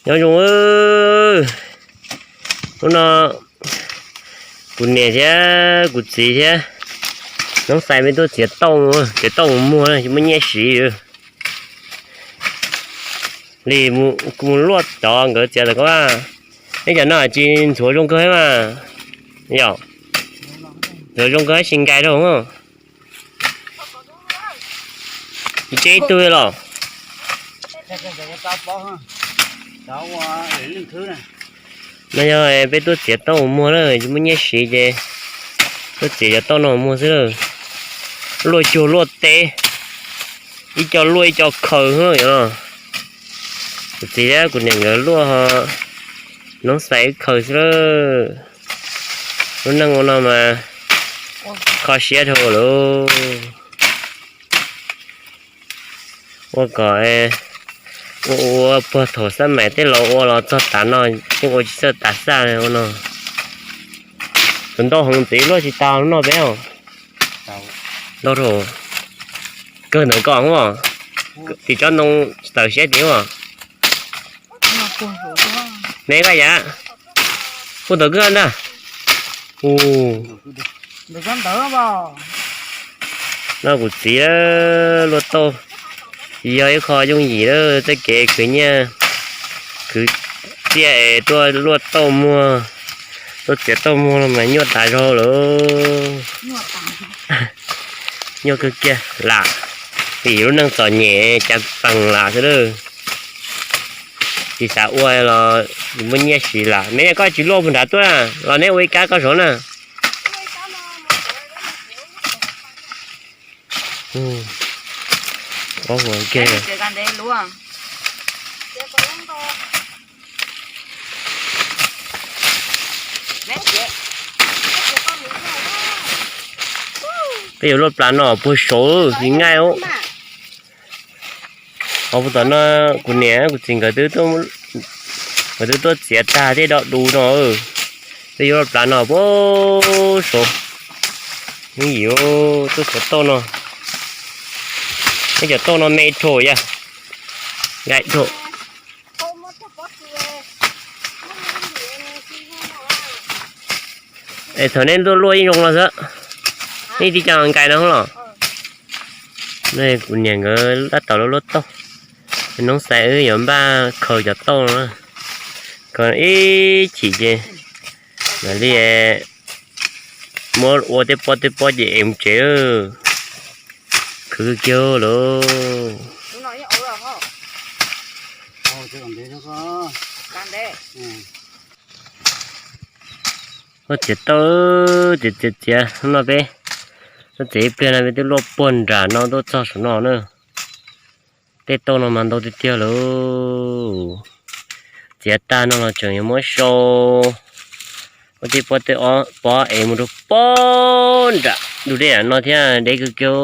Nyob zoo, hnub no kuv niam thiab kuv txiv thiab Noob Xais peb tuaj txiav tauj, txiav tauj mus muag tsis muaj nyiaj siv li. Mus luaj cov nkawd txiav tau ko. Neb cov no tsis ntxhuav zoo kawg mas, yog ntxhuav zoo kawg tsis nkais rau. Tsis tseb ib tug los? No yog peb tuaj txiav tauj muag lawm tsis muaj nyiaj siv ces tuaj txiav cov tauj no muag xwb lawm. Luaj cuag luaj teb, ib co luaj ib co khaws no. Kuv txiv thiab kuv niam nkawd luaj, Noob Xais wb khaws xwb lawm. Lub neej ua no mas kho siab dhau lawm. Ua kom ua ua puag thaum xab maim tej laus ua los txog tav no yeej ua tsis txawj tas xaj li ua no. Tus ntau heev ntxiv luaj tsis tau lub no peb os. Ntau rau kawg ntawd kom hub, tim tsob ntoo tawm siab tim hub. Me koj yam, hu tawm kawg ntag. No kuv txiv luaj tauj, yog ib qho yooj yim lawm txoj kev khwv nyiaj, khwv txiaj es tuaj luaj tauj muag, tuaj txiav tauj muag los mas nyuaj tas zog lawm. Nyuaj kawg kiag lam, vim lub neej txom nyem cas peem lam xwb lawm. Tsis xav ua los muaj nyiaj siv lam. Neb koj tsis luaj puag nrad tuaj los neb ua ib kab koj saud na. Peb yuav luaj plas no puag saud tsis nqaij. Ho puag tom no kuv niam kuv txiv nkawd twb tuaj txiav tag thiab do du no. Peb yuav luaj plas no puag saud. Yooj yim tuaj txiav tauj no. Neb cov tauj no me dhau yam, nqaij dhau. Es thaum neb tuaj luaj ib zoo no xwb, neb tib co nkais no los? Kuv niam nkawd tab tom luaj tauj, Noob Xais wb yuav npaj khaws cov tauj no, khaws ib chim ces mam li muab ua tej pob tej pob ces ev mus tsev. Khwv kiag lawm. Tuaj txiav tauj, txiav txiav txiav no peb tuaj txiav ib pliag no peb twb luaj puag nram no tuaj txog saum no na. Tej tauj no mas ntau tiag tiag lawm. Txiav tag no los tseem yuav muab sau, ua tej pob tej pob ev mus rau puag nram ntug dej no thiab deb kawg kiag.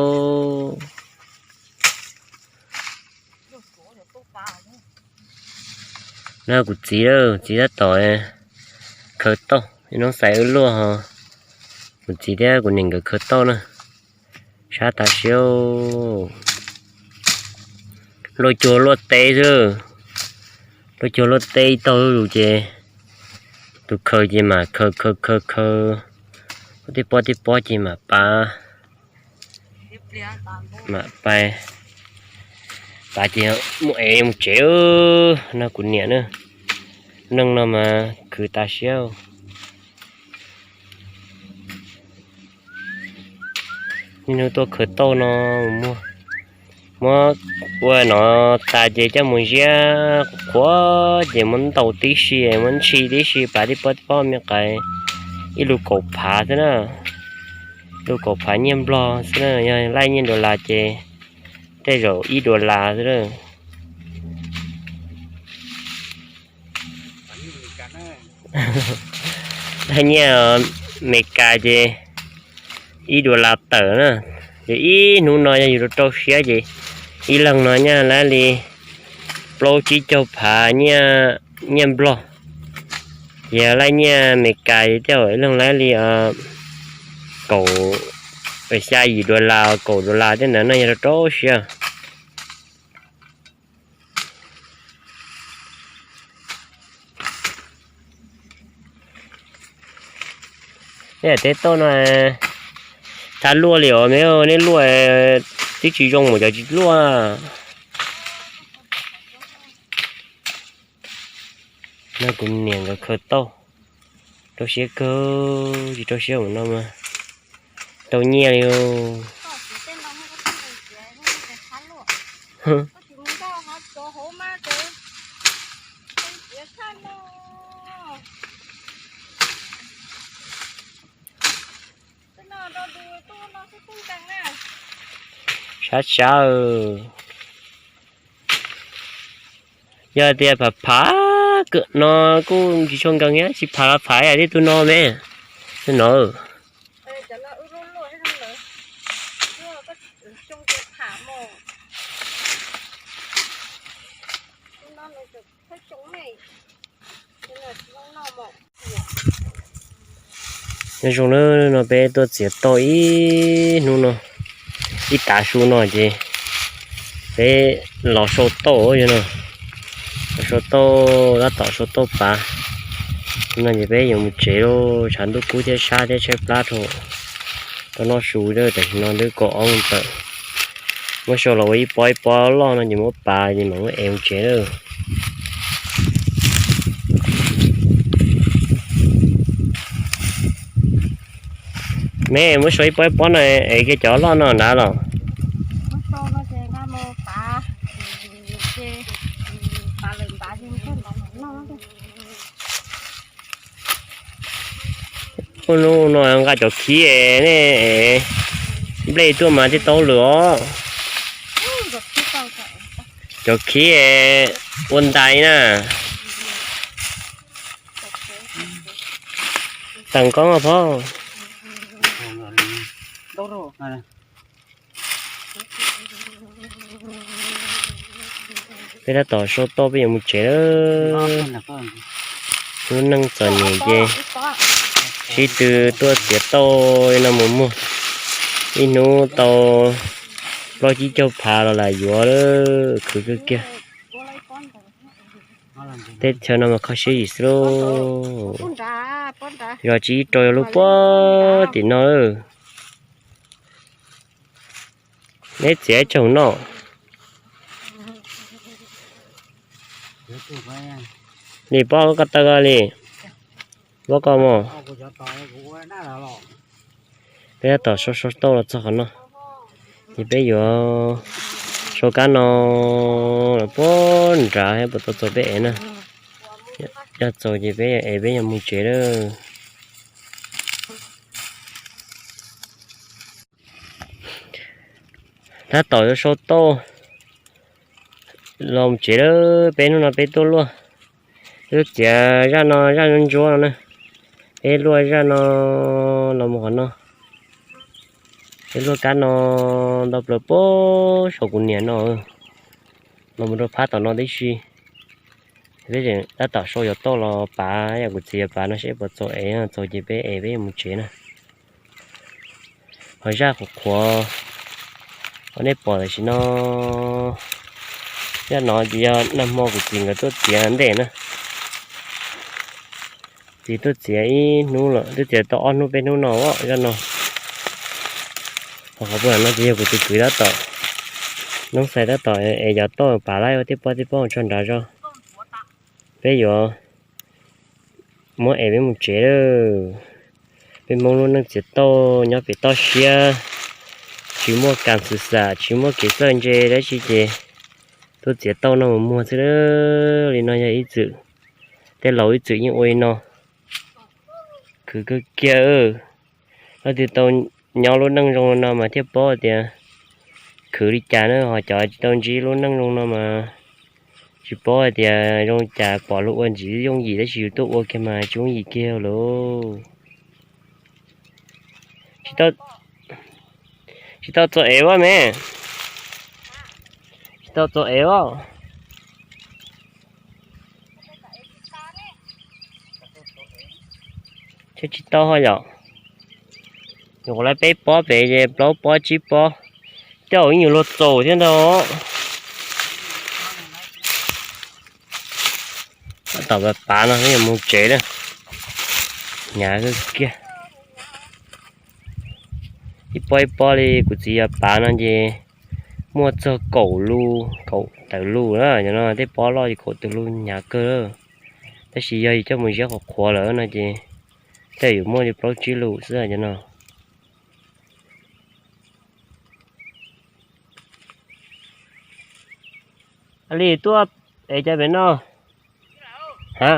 No kuv txiv, txiv tab tom khaws tauj, Noob Xais wb luaj ho, kuv txiv thiab kuv niam nkawd khaws tauj na. Sab tas siab, luaj cuag luaj teb xwb, luaj cuag luaj teb ib tag zuj zus ces tus khaws ces mam khaws khaws khaws khaws, tej pob tej pob ces mam pav, mam pav, pav ces mus ev mus tsev. No kuv niam na, neej no mas khwv tas siab. Niaj hnub tuaj khaws tauj no, muab ua no tas ces coj mus ziab qhuav ces muab ntaus tib si, muab ntshis tib si, pav tib pob tib pob me qais, ib lub kaum phav xwb na, lub kaum phav nyiaj nplog xwb na, yog laij nyiaj dollar ces tej zaum ib dollar xwb na. Laij nyiaj Amelikas ces ib dollar tawm na, ces ib hnub no yog yus rau rau siab ces ib leeg no nyiaj lab li plaub tsib caug phav nyiaj nplog, ces laij nyiaj Amelikas ces tej zaum ib leeg lab li kaum, xya yim dollar, kaum dollar tej ntawd no yog rau rau siab. Neb teb tauj no, txhob luaj li os me, neb luaj twb tsis zoo mus cov tsis luaj. No kuv niam nkawd khaws tauj, rau siab kawg, tsis rau siab mus no mas tau nyiaj li. Sab sab, yog tias phav phav kawm no kuj tsis tshua nkees thiab, tsis phav los phav ib yam li tus no me, tus no. Nyob zoo na, no peb tuaj txiav tauj ib hnub no, ib tav su no ces peb los sau tauj no, los sau tauj, tab tom sau tauj pav no ces peb yuav mus tsev lauj. Tshav ntuj kub thiab sab thiab tshaib plab rau, rau noj su, tam sim no twb kaum ob moos tawm. Muab sau los ua ib pob ib pob loj no ces muab pav ces mam muab ev mus tsev lawm. Me muab sau ib pob ib pob no, ev kiag cov loj no nrad los. Hnub no nqa cov khib ne, nplej tuaj mas thiaj tau lawm os. Cov khib ua ntais na. Tawm koob phauj. Peb tab tom sau tauj peb yuav mus tsev lawm. Lub neej txom nyem ces sib tw tuaj txiav tauj li no mus muag, ib hnub tau plaub tsib caug phav los lam yuav lawm, khwv kawg kiag. Teb chaws no mas kho siab yim xwb lauj. Zos tsis ib rau yog lub puag tim no. Neb txiav tsaug no. Li pob ko taw li, pob ko mus. Peb tab tom sau sau tauj los txog qhov no, ces peb yuav sau kab no los puag nrad thiab puas tau txaus peb ev na. Yog txaus ces peb ev peb yuav mus tsev lawm. Tab tom yuav sau tauj los mus tsev lawm, peb hnub no peb tuaj luaj, peb tuaj txiav zaj no, zaj ntsuab ntsuab no na, peb luaj zaj no los mus qhov no, peb luaj kab no ntau plaws puag saum kuv niam no, los mus rau phab tom no tib si. Peb tab tom sau yuav tauj los pav, yam kuv txiv yuav pav no seb puas txaus ev, txaus ces peb ev peb yuav mus tsev na. Ho zaj qhuav qhuav uas nej pom tam sim no, zaj no ces yog nag hmo kuv txiv nkawd tuaj txiav ntej na. Txiv tuaj txiav ib hnub lawm, twb txiav tau ob hnub peb hnub no zaj no. Ho qhov puag no ces yog kuv tus kwv tab tom, noob xais tab tom ev cov tauj pav laib ua tej pob tej pob tso nrad zog. Peb yuav muab ev peb mus tsev lawm. Peb Hmoob lub neej txiav tauj nyob pem toj siab, tsis muaj kas xwm xam, tsis muaj kev txawj ntse dab tsi ces tuaj txiav tauj noj mus muag xwb. Li no yog ib txwm, tej laus ib txwm yeej ua li no. Khwv kawg kiag. Leej twg tau nyob lub neej zoo no mas thiaj paub tias khwv li cas na, ho cov tsis tau ntsib lub neej zoo no mas tsis paub hais tias zoo li cas, pom luag ua ntsis yooj yim tab sis yus tuaj ua kiag mas tsis yooj yim kiag lauj. Tsis tau txo ev as me, tsis tau txo ev as. Thiab tsis tau ho yom, nyuam qhuav lawv peb pob pem ces plaub pob tsib pob, coj ib nyuag luag txaus thiab ntag. Tab tom pav pav no peb yuav mus tsev na, hnyav kawg kiag. Ib pob ib pob li kuv txiv yog pav no ces muaj txog kaum lus, kaum tawm lus na. Cov no tej pob loj ces kaum tawm lus hnyav kawg. Tab sis yog yus coj mus ziab qhuav qhuav lawm no ces tej yuav muaj li plaub tsib lus xwb cov no. Li tuaj es cov pem no. Ha,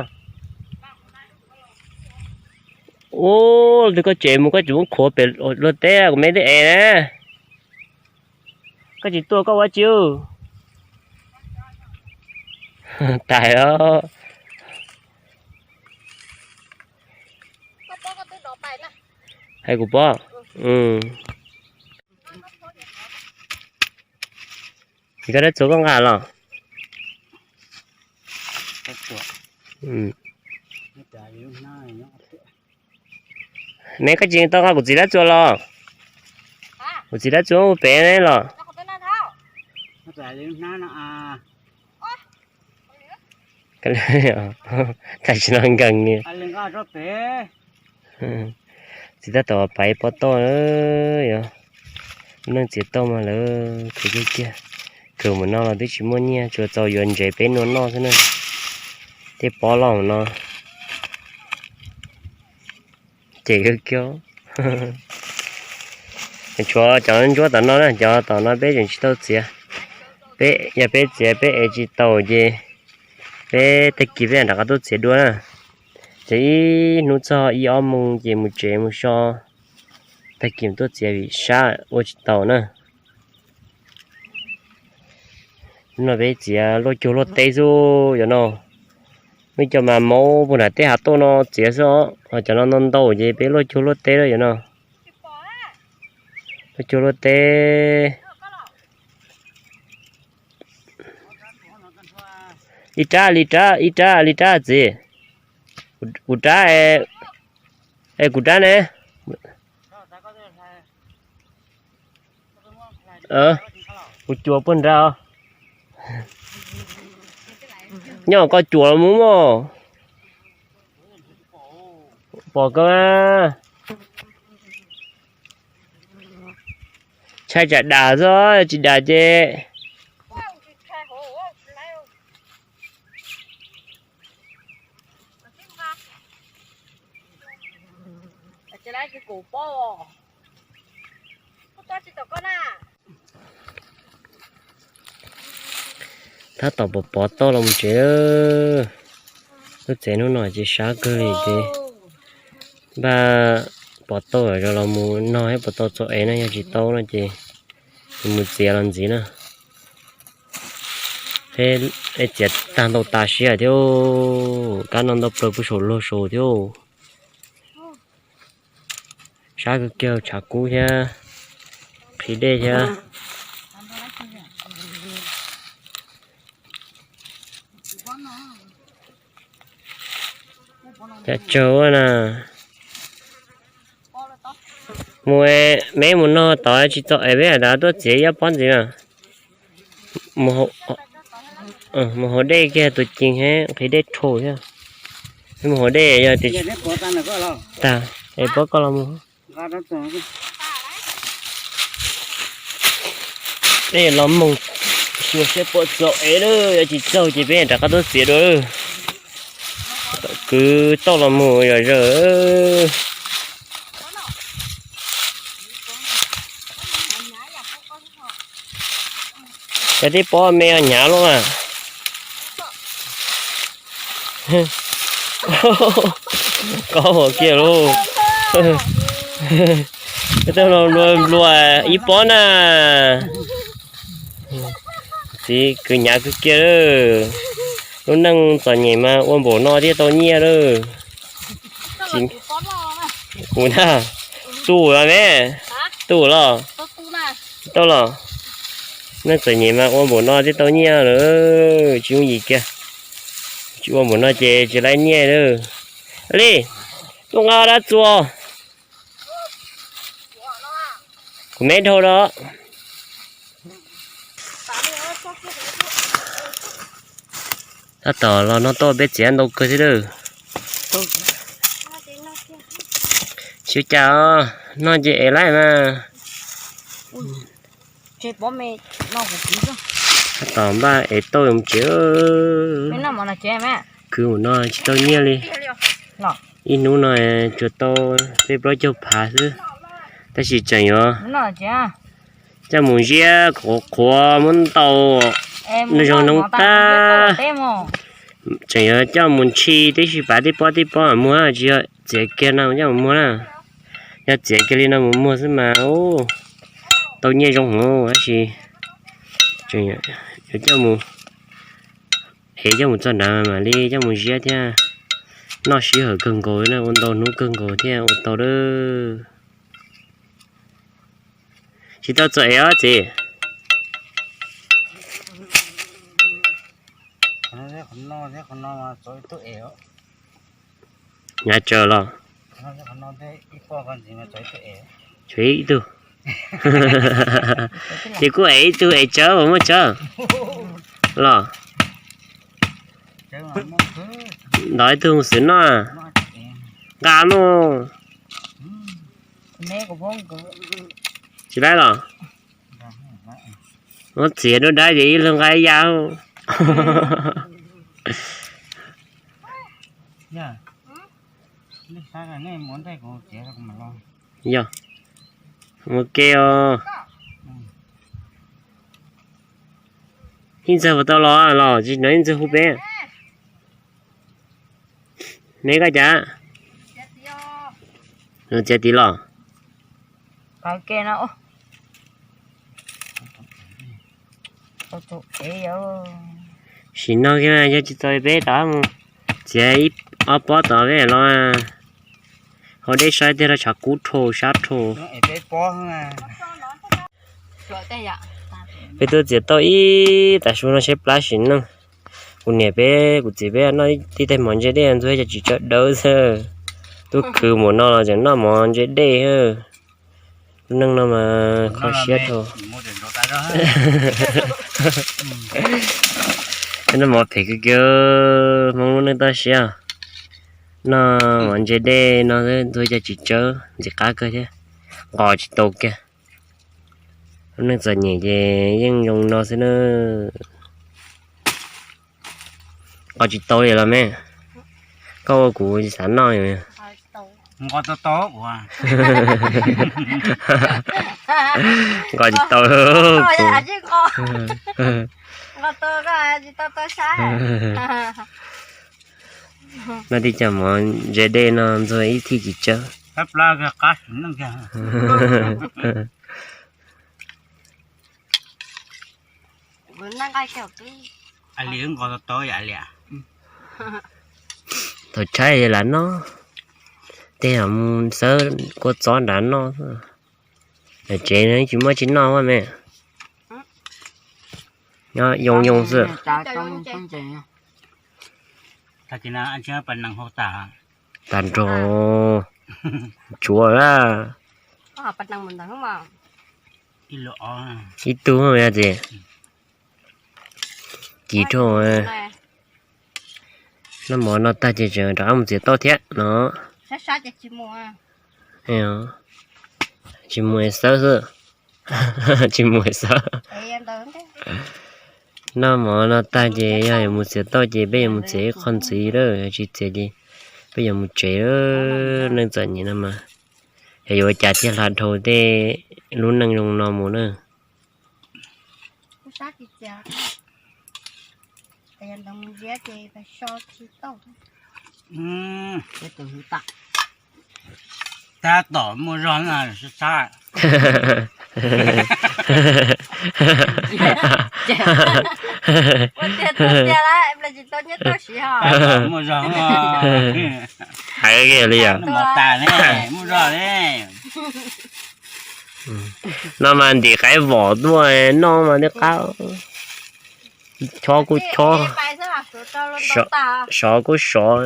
ub, twb koj tsev mus koj tsis muab qhuav pem luag teb kuv me twb es na. Koj tsis tuaj koj ua tsi? Tais os. Hais kuv pob. Koj dab txua koj nqa los? Me koj tsis tau nqa kuv txiv dab txua los? Kuv txiv dab txua ua pem ne los? Tam sim no nkees li. Txiv tab tom paiv pob toj, yog lub neej txiav toj mas lawv khwv kiag kiag. Khwv mus no los twb tsis muaj nyiaj, tsuas txaus yuav ntsev peb nua noj xwb na. Tej pob loj no ces kawg kiag. Tshuav cov ntsuab tom no na, cov tom no peb tseem tsis tau txiav. Peb yog peb txiav peb ev tsis tau ces peb tag kis peb rov qab tuaj txiav dua na. Ces ib hnub txog ib ob moos ces mus tsev mus so, tag kis tuaj txiav vim sab ua tsis tau na. Hnub no peb txiav luaj cuag luaj teb xwb yom no. Muaj ib co mas maub puag nram tej hav toj no txiav xwb os, ho cov no ntau ntau ces peb luaj cuag luaj teb lawm yom no. Luaj cuag luaj teb. Ib rab li rab, ib rab li rab txiv. Kuv rab, es kuv rab ne. Kuv cuam puag nrad. Nyob koj cuam los mus mog. Pom koj. Ntshai tsam dam xwb, tsis dam ces Tab tom pov pov tauj los mus tsev. Lub tsev hnub no ces sab kawg li ces npaj pov tauj los mus no thiab, pov tauj txo ev no, yog tsis tau no ces mus txiav los ntxiv na. Peb txiav tag ntau tas siab thiab, kab no ntau plaws puag saum luag saud thiab. Sab kawg kiag, tshav kub thiab, qhib dej thiab. Cov tsawg na. Mus, meb mus no tod tsis txog es peb has tas tuaj txiav ib pob ntxiv na. Mus haus dej kiag tus cees thiab qhib dej rhau thiab. Mus haus dej yog tias tag es pob koj los mus. Peb los moog xyuas saib puas txaus ev lawm, yog tsis txaus ces peb rov qab tuaj txiav dua lawm. Kwv tauj los mus yom zawg. Cov tib pob me hnyav luaj mas. Kob huam kiag lauj. Tau los nplua nplua ib pob na. Txiv kwv hnyav kawg kiag lawm. Lub neej txom nyem mas ua npaum no thiaj tau nyiaj lawm. Kuv na, tu los me, tu los, tau los. Neej txom nyem mas ua npaum no thiaj tau nyiaj lawm, tsis yooj yim kiag. Tsis ua npaum no ces tsis laib nyiaj lawm. Li, tuaj nqa dab txuas. Kuv me dhau los. Tab tom los no tau peb txiav ntau kawg thiab lawm. Tsis ua cas, no ces ev laib mas. Tab tom npaj es tauj mus tsev. Khwv mus no tsis tau nyiaj li. Ib hnub no tsuas tau peb plaub caug phav xwb, tab sis tseem yuav coj mus ziab qhuav qhuav muab ntaus noj zoo noob tag. Tseem yuav coj mus ntshis tib si pav tib pob tib pob muag, tsis yog txiav kiag no coj mus muag na. Yog txiav kiag li no mus muag xwb mas tau nyiaj zoo heev tab sis yuav coj mus, es coj mus txog nrad mam li coj mus ziab thiab. Noj sij hawm kawg nkaus na, ua ntau hnub kawg nkaus thiaj ua tau lawm. Tsis tau txom es os txiv? Nyav tsaws los? Tshuav ib tug. Ces kuj es ib tug es tsawv uas muaj tsawv los? Ntov ib tug xwm noj. Nqa no. Tsis laib los? Muab txiav dub dab ces ib leeg nqa ib yam. Yog, mus ke os. Ib ntxawg puas tau los los tsis hnov ib ntxawg hu peb. Me koj cas? Txiav tid los? Sim no kiag yog tsis txog peb rov mus txiav ib ob pob tod peb los. Hau deb saib tiag rau tshav kub rho sab rho. Peb twb txiav tau ib tag su no seb plab sim neej. Kuv niam peb kuv txiv peb noj tib tais mov ntse dej ntxuag cov tsis tsawv dawb xwb. Twb khwv mus no los tseem noj mov ntse dej. Lub neej no mas kho siab dhau. Noj mov phem kawg kiag, Hmoob lub neej toj siab. Noj mov ntse dej no ntxuag cov tsis tsawv ntxim qab kawg thiab. Nqos tsis tau kiag. Lub neej txom nyem ces yeej zoo no xwb na. Nqos tsis tau li los me, koj ua kuv tsis xav noj. Nqos tsis tau, kuv noj tib co mov ntse dej no ntxuag ib thij tsis tsawv. Thaum tshaib lam noj, tej zaum mus xawb kua txob nrad noj. Lawv tsev no tsis muaj tsis noj me, nyob yoo yoo xwb. Tag nrho, tsuav lawm. Ib tug yog tias, kis rau, noj mov no tag ces tseem rov qab mus txiav tauj thiab no. Tsis mus es xawb xwb, tsis mus es xawb. Noj mov no tag ces yog yuav mus txiav tauj ces peb yuav mus txiav ib qho ntxiv lawm, yog tsis txiav ces peb yuav mus tsev lawm. Neej txom nyem no mas, yog yuav ua cas thiaj hla dhau tej lub neej zoo no mus na. Tab tom muaj zog na, sab sab. Muaj zog. Hais li os. Muaj zog ne. No mas ntim qaib vom tuaj noj mas noj qab. Chob kuj chob, sov kuj sov.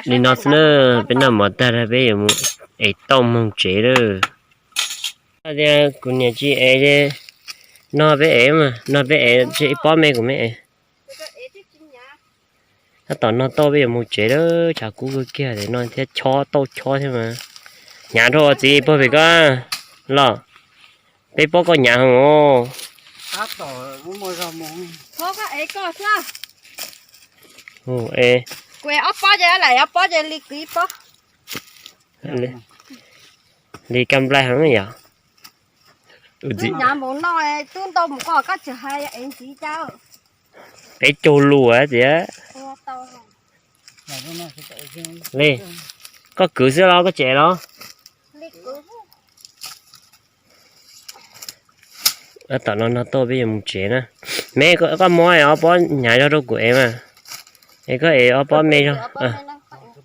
Li no xwb na, peb noj mov tag peb yuav mus es tauj moog tsev lawm. Tias kuv niam tsis ev, no peb ev mas, no peb ev, ib pob me kuv me ev. Tab tom no tauj peb yuav mus tsev lawm, tshav kub kawg kiag, no thiab chob tauj chob thiab mas. Hnyav rau txiv pog pem ko los. Peb pob koj hnyav heev os. Kuv ev ob pob ces lawm ob pob ces li kwv ib pob. Li kab nplaig heev yom. Hnyav mus no, twb ntau mus koj, koj tsis hais ev ntxiv cas. Peb caug lus tias. Li, koj kwv xwb los koj tsev los? Tab tom no no tauj peb yuav mus tsev na. Me, koj muab ob pob hnyav zog rau kuv ev mas. Es koj ev ob pob me zog.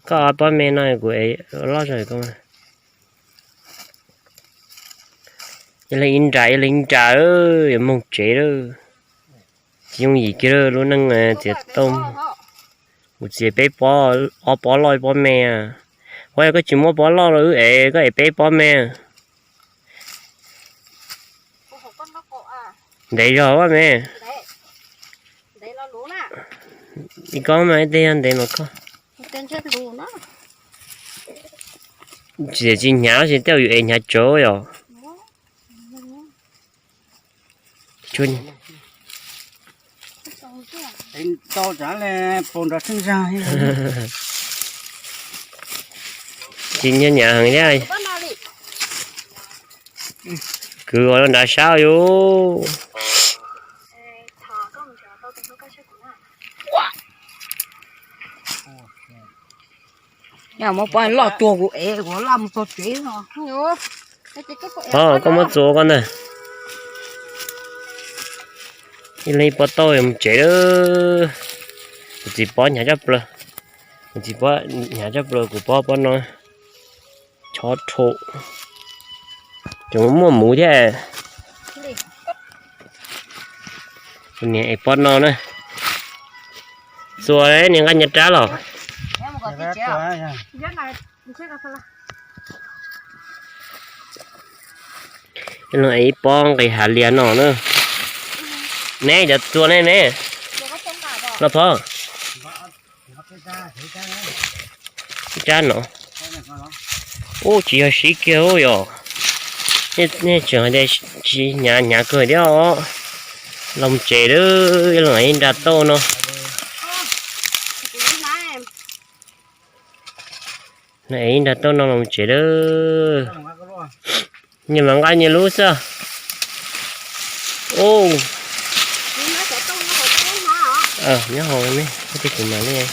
Koj ob pob me no kuv ev loj zog koj mas. Ib leeg ib nra, ib leeg ib nra, yuav mus tsev lawm. Tsis yooj yim kiag lub neej txiav tauj. Kuv txiav peb pob, ob pob loj ib pob me. Ua yog koj tsis muab pob loj los wb ev, koj ev peb pob me. Ntev zog ua me. Ib kob mas ib teg yog ntev mas koj. Tsis, tsis hnyav, tsis tej yus ev hnyav tsawv yom. Tsis nyiam heev thiab. Kwv ua nrad sab yus. Yog muab pob loj tuag kuv ev, kuv laj mus txog tsev no. Koj muab txua koj ntag. Ib leeg ib pob tauj mus tsev lawm. Kuv txiv pob hnyav tshaj plaws. Kuv txiv pob hnyav tshaj plaws, kuv pob pob no. Chob rhau. Tseem muaj muv thiab. Kuv niam ev pob no na. Txua niag nqaij nyob rab los. Ib pob nqis hav lias no na. Neb cov txua nej ne. Los phov. Rab no. Ub, tsis yog sib kiag yom. Nej tseem hais tias tsis hnyav, hnyav kawg thiab os. Los tsev lawm, ib leeg ib nra tauj no. Ib nra tauj no los tsev lawm. Nyias mas nqa nyias lub xwb. Ub. Nyob hauv me, kuv mam li ev.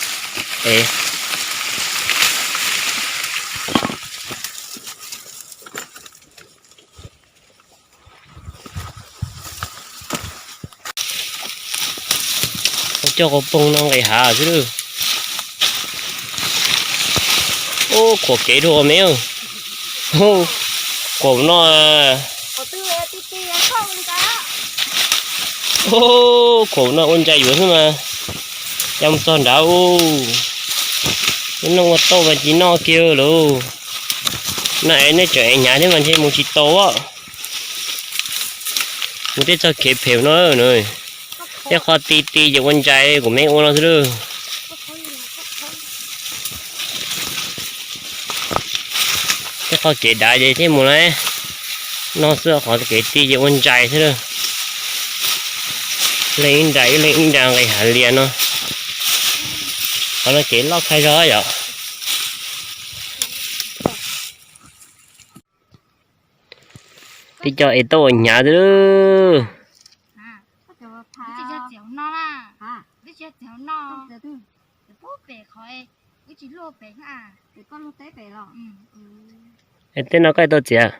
Coj qhov poog no nqis hav xwb lawm. Ub, khuam kev dua me. Khuam no, khuam no ua ntsais yuav xwb mas. Cia mus txog nrad ub. Lub neej ua tauj mas tsis noj kiag lauj. No es nej tseem ev hnyav thiab mas ntshe mus tsis tau. Mus tej txoj kev phem no, tej qho ti ti ces ua ntsais kuv me ua no xwb lawm. Tej qho kev dav ces thiaj mus lawm. No xwb qhov kev ti ces ua ntsais xwb lawm. Leej ib nra ib leej ib nra nqis hav lias no. Qhov no kev loj khav zog yom. Tib co es tau ua hnyav xwb lawm. Es tej no koj tau txiav?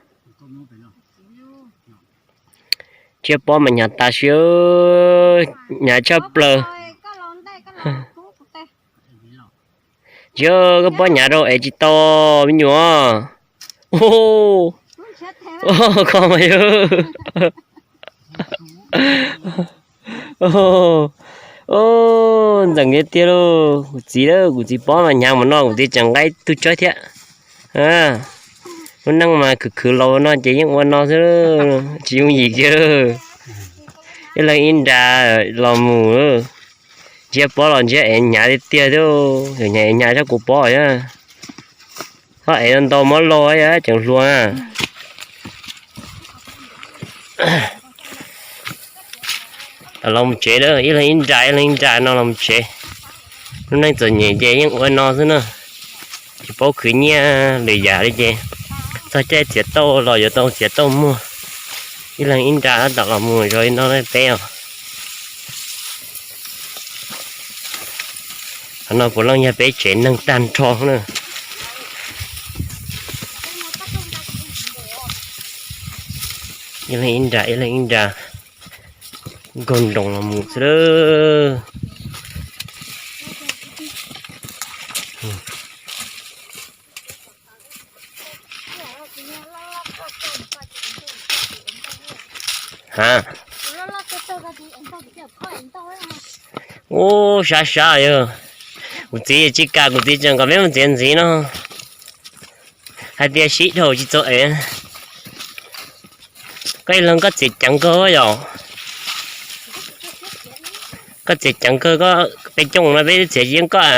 Tsiab pob mas hnyav tas siab, hnyav tshaj plaws. Yog koj pob hnyav rau ev tsis tau me nyuam. Kho mas yog. Ntxeev tiag tiag lauj, kuv txiv, kuv txiv pob mas hnyav mus no kuv txiv tseem nqa ib tug tsawb thiab. Lub neej mas khwv khwv laus no ces yeej ua no xwb, tsis yooj yim kiag. Ib leeg ib nra los mus. Ntsia pob los ntsia ev hnyav tiag tiag thiab, hnyav ev hnyav saib kuv pob thiab. Ho ev ntau mob lauj, tseem hluas na. Los mus tsev lawm, ib leeg ib nra ib leeg ib nra no los mus tsev. Lub neej txom nyem ces yeej ua no xwb na, tsis paub khwv nyiaj lwm yam li ces txog caij txiav tauj los yuav tau txiav tauj muag. Ib leeg ib nra tab tom los mus zov li no peb os. Qhov no puav leej yog peb tsev neeg tag nrho na. Ib leeg ib nra ib leeg ib nra nkaug nroos los mus xwb lawm. Ha, ub, sab sab yog. Kuv txiv tsis kam, kuv txiv tseem kom peb mus txiav ntxiv no, hais tias sib dhau tsis txaus ev. Koj ib leeg koj txiav ceev kawg yom? Koj txiav ceev kawg, koj peb cooj no peb txiav yeeb koj.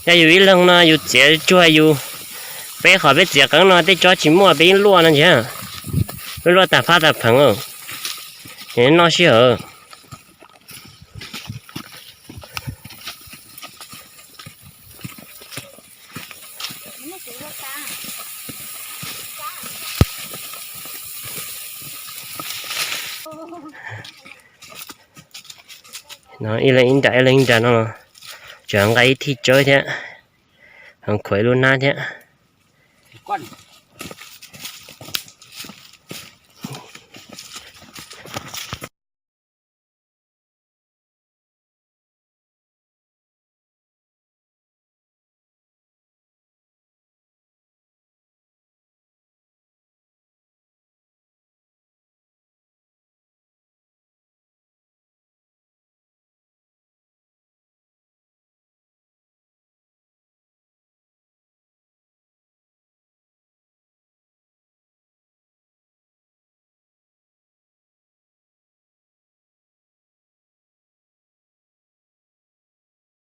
Yog yus ib leeg no yus txiav tsuag yus, peb qhov peb txiav qeeb no tej tsob tsis muaj peb yeej luaj no ntag. Peb luaj tag phab tag pheev, ces noj sij hawm. No ib leeg ib nra ib leeg ib nra no, tseem nqa ib thij tsawb thiab, ho khuam ib lub hnab thiab.